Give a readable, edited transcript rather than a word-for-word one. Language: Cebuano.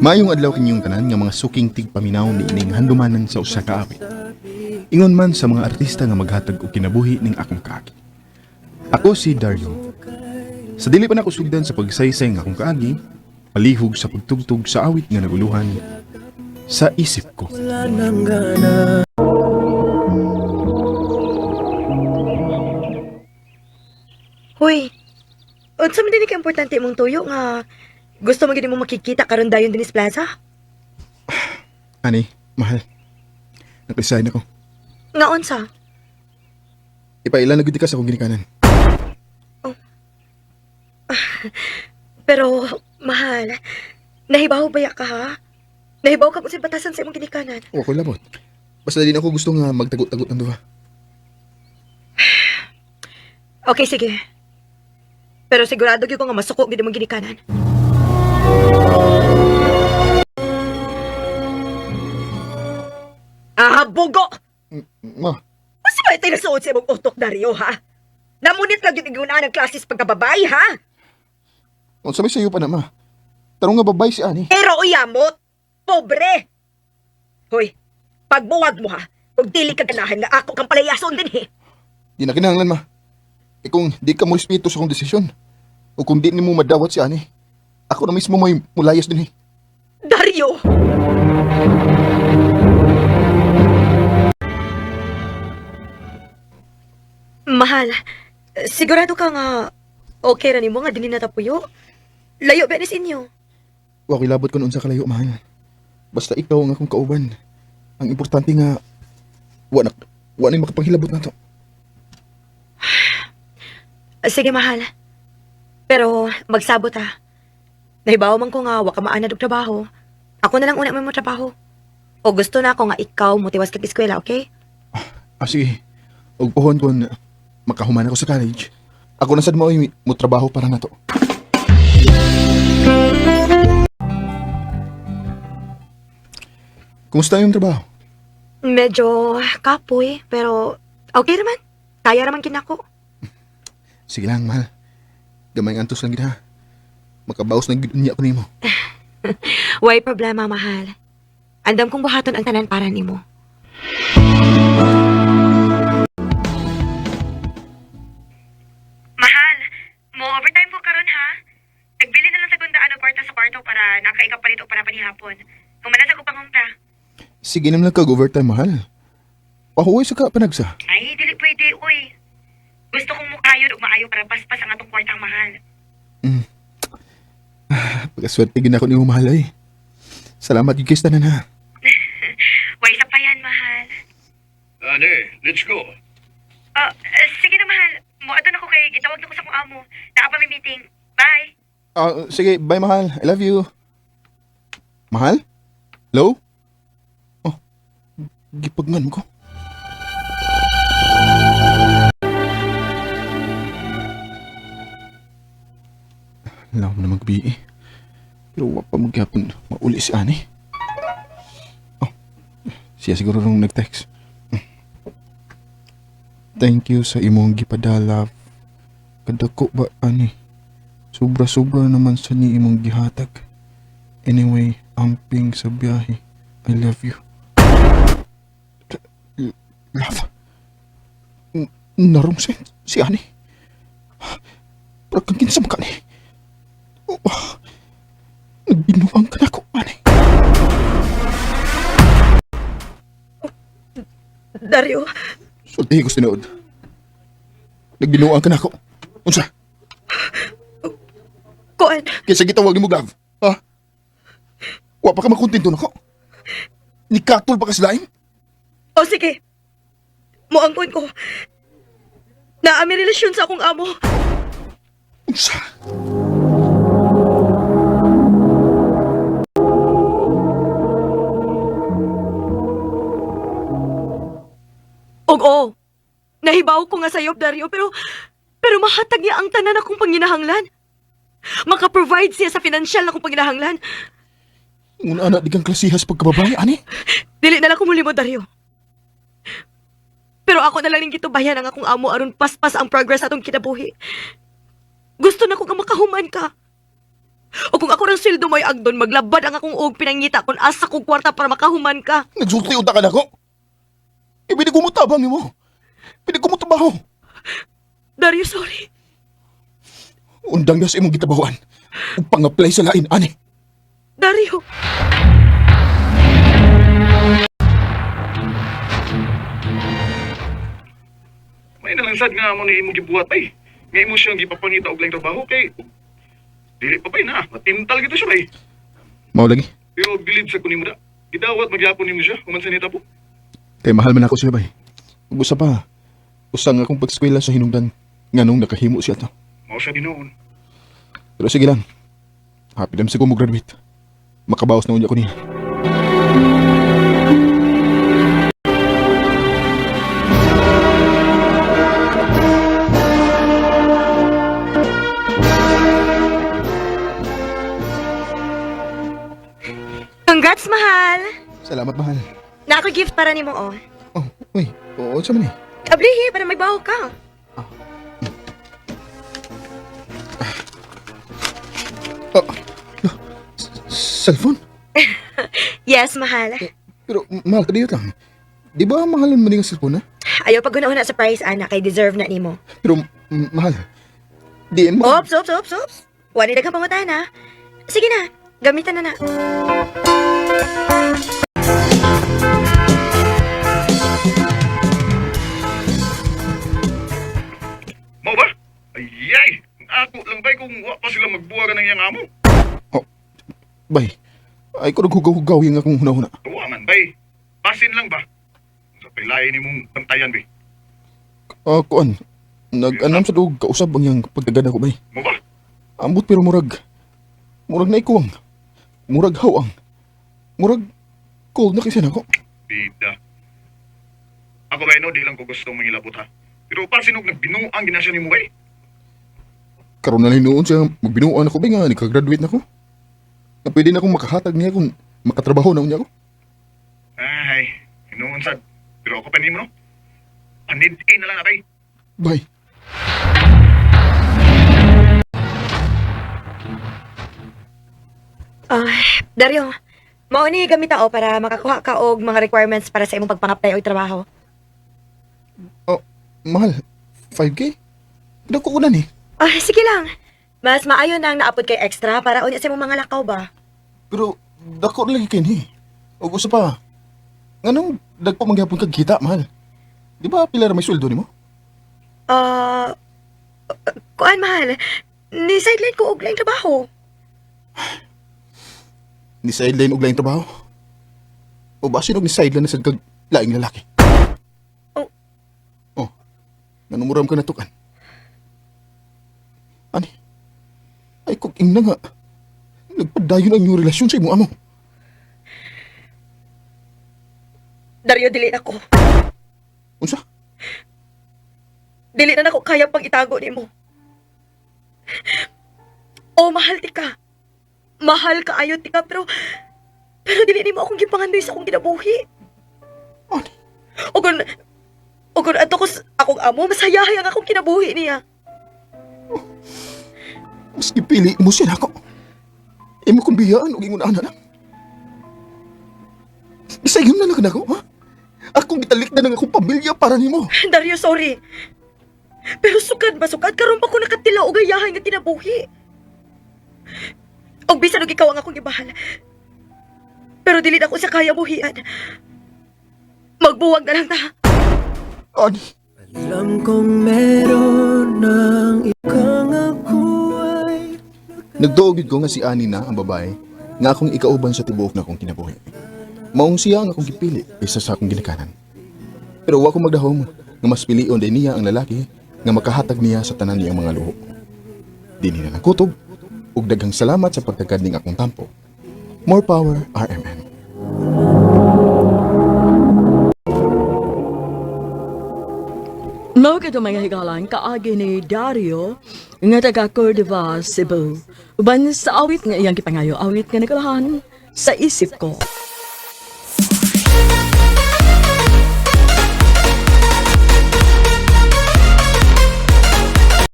Maayong adlaw kinyong tanan nga mga suking tigpaminaw ni ining handumanan sa usa ka awit. Ingon man sa mga artista nga maghatag og kinabuhi ning akong kaagi. Ako si Dario. Sa dili pa nako sugdan sa pagsaysay ng akong kaagi, palihog sa pagtugtog sa awit nga naguluhan sa isip ko. Hoy, unsa man din ka importante imong tuyo nga gusto man gid mo makikita karon dayon dinis plaza? Ani, mahal. Nag-resign ako. Nga unsa? Ipailan na gud ka sa akong ginikanan. Pero mahal, nahibaw ba ya ka ha? Nahibaw ka kung sa batasan sa imong ginikanan. O ako labot. Basta din ako gusto nga magtagot-tagot ng duha. Okay, sige. Pero sigurado gyud ko nga masuko gid imong ginikanan. Ah, bugo! Ma, Unsa ba ito'y nasuot sa imong utok, Dario, ha? Namunit lang yung igunaan ng klasis pagkababae, ha? unsa may sayo pa na ma? Tarong nga babay si ani. Pero uyamot, pobre. Hoy, pagbuwag mo ha, kung dili ka ganahan nga ako kang palayason din eh. Di na kinahanglan ma. E kung di ka mo respeto sa akong desisyon, o kung di nimo madawat si ani, ako na mismo may mulayas din eh. Dario! Mahal, sigurado ka nga okay ra nimo nga dinhi na tapuyo? Layo ba ni sa inyo? Wa ko'y labot kun unsa kalayo mahal. Basta ikaw ang akong kauban. Ang importante nga wa na makapanghilabot nato. Sige, mahal. Pero magsabot ha. Nahibaw man ko nga wa ka maanad og trabaho. Ako na lang una may mo trabaho. O gusto na ako nga ikaw motiwas kag eskwela, okay? Ah sige. Og pohon kon makahuman ako sa college. Ako na sad mo mo trabaho para nato. Kumusta yung trabaho? Medyo kapoy, pero okay naman. Kaya naman kinako. Sige lang, mahal. Gamay ang antos lang gid ha. Makabaos na gid unya ko nimo. Way problema, mahal. Andam kong buhaton ang tanan para nimo. Mahal, mo overtime ko karon ha. Nagbili na lang sa gundaan og kwarta sa kwarto para nakaikapalit og para panihapon. Humanas ako pangumpra. Sige naman lang kag overtime, mahal. Pahuway sa ka panagsa. Ay, dili pwede, uy. Gusto kong mukayon og maayo para paspas ang atong kwartang mahal. Pagkaswerte gid ako nimo, mahal ay. Salamat gid kay tanan ha. Way sa pa yan, mahal. Ane, let's go. Ah, sige na, mahal. Moadto na ko kay gitawag na ko sa akong amo. Naa pa may meeting. Bye. Ah, sige, bye mahal. I love you. Mahal? Hello? Oh, gipagman ko. Alam mo na magbi eh. Pero wa pa magyapon mauli si Ani. Oh, siya siguro nung nag-text. Thank you sa imong gipadala. Kadako ba, Ani? Sobra-sobra naman sa ni imong gihatag. Anyway, amping sa biyahe. I love you. Love? Narong si ani? Pero kang kinsam ka ni. Oh, nagbinuang ka na ko, ani. Dario, Sultihi ko sa tinuod. Nagbinuang ka na ako. Unsa? kuan. Kaysa gitawag ni mo, love. Ha? Wa pa ka makontento nako. Nikatol pa ka sa lain? O sige. Moangkon ko. Naa may relasyon sa akong amo. Unsa? Og oo. Nahibaw ko nga sayop, Dario, pero mahatag niya ang tanan akong panginahanglan. Maka-provide siya sa financial akong panginahanglan. Una na di kang klasihas pagkababae, ani? Dili na lang kumuli mo, Dario. Pero ako na lang ning gitubayan ang akong amo aron paspas ang progress atong kinabuhi. Gusto na ko nga makahuman ka. O kung ako ng sweldo mo'y agdon, maglabad ang akong og pinangita kung asa kong kwarta para makahuman ka. Nagsulti unta ka nako. E pwede ko mo tabang nimo. Pwede ko mo trabaho. Dario, sorry. Undang na sa imong gitabahoan. Ug pang-apply sa lain ani. Dario. May nalangsad nga mo ni imo gibuhat ay. Nga imo siyang gipapangita og laing trabaho kay dili pa bay na, matintal gito siya bay. Mao lagi. Pero bilib sa kunin mo da. Gidawat magyapon nimo siya, human sa nita po. Kay mahal man ako siya bay. Ug usa pa. Usa nga akong pag-eskwela sa hinungdan nganong nakahimo siya to. Mao siya ginoon. Pero sige lang. Happy dam sa ko mo graduate. Makabawas na unya ko niya. Congrats, mahal. Salamat mahal. Na ako gift para nimo oh. Oh, uy, oo, sa man eh. Ablihi para may baho ka. Oh, no, cellphone? Yes, mahal. Pero mahal, kadiyot lang. Di ba mahalan mo din ang cellphone, ha? Ayaw pag una sa price, ana, kay deserve na nimo. Pero mahal, di mo... Oops, oops, oops, oops. Wala na kang pangutana. Sige na, gamitan na na. Mao ba? Ayay! Ako lang bay kung wa pa sila magbuwagan ng iyang amo. Oh, bay, ay ko naghugaw-hugaw yung akong huna-huna. Tuwa man bay. Basin lang ba? Sa pilay ni mong bantayan bay. Ah, kuan, nag-anam sa dug, kausab ang iyang pagdagad ako, bay. Mao ba? Ambot pero murag, murag na ikuwang, murag hawang, murag cold na kasi nako. Bida. Ako bay no, di lang ko gustong mangilabot ha. Pero pasin og nagbinuang ginasya nimo bay. Karon na lang noon siya, magbinuan ako, bay nga, nikagraduate na ko. Na pwede na akong makahatag niya kung makatrabaho na unya ko. Ay, hinuon sad. Pero ako pa nimo no. Panid-in na lang na bay. Bay. Ah, Dario, mao ni gamita o para makakuha ka og mga requirements para sa imong pagpang-apply og trabaho. Oh, mahal. 5K? Dako ko na ni. Ah, sige lang. Mas maayo nang naapod kay extra para unya sa imong mga lakaw ba. Pero dako na lagi kini. Og usa pa. Nganong dagko mangyapon kag kita, mahal? Di ba pila ra may sweldo nimo? Ah, kuan mahal. Ni sideline ko og laing trabaho. Ni sideline og laing trabaho. O basin og ni sideline na sad kag laing lalaki. Oh. Oh. Nanumuram ka na tukan. Ani? Ay kung ingna nga. Nagpadayon ang inyong relasyon sa imong amo. Dario, dili na ko. Unsa? Dili na nako kaya pang itago nimo. Oh, mahal ti ka. Mahal ka ayo ti ka pero pero dili nimo akong gipangandoy sa akong kinabuhi. Ani? O kung o kung ato ko akong amo masayahay ang akong kinabuhi niya. Mas gipili mo siya nako. Imo kong biyaan og ingon ana lang. Isayon na lang nako, ha? Akong gitalikdan ang akong pamilya para nimo. Dario, sorry. Pero sukad ba sukad karon pa ko nakatila og gayahay nga kinabuhi. Og bisan og ikaw ang akong gibahal. Pero dili na ko sa kaya buhian. Magbuwag na lang ta. Ani, Alam kong meron ng ikang ako ay nagduog gid ko nga si Ani na ang babae nga akong ikauban sa tibuok na akong kinabuhi. Maong siya ang akong gipili isa sa akong ginikanan. Pero wa ko magdahom nga mas pilion din niya ang lalaki nga makahatag niya sa tanan niyang mga luho. Dini na lang kutob ug daghang salamat sa pagtagad ning akong tampo. More power, RMN. Mao kadto mga higalan kaagi ni Dario nga taga Cordova, Cebu. Uban sa awit nga iyang gipangayo, awit nga nagkalahan sa isip ko.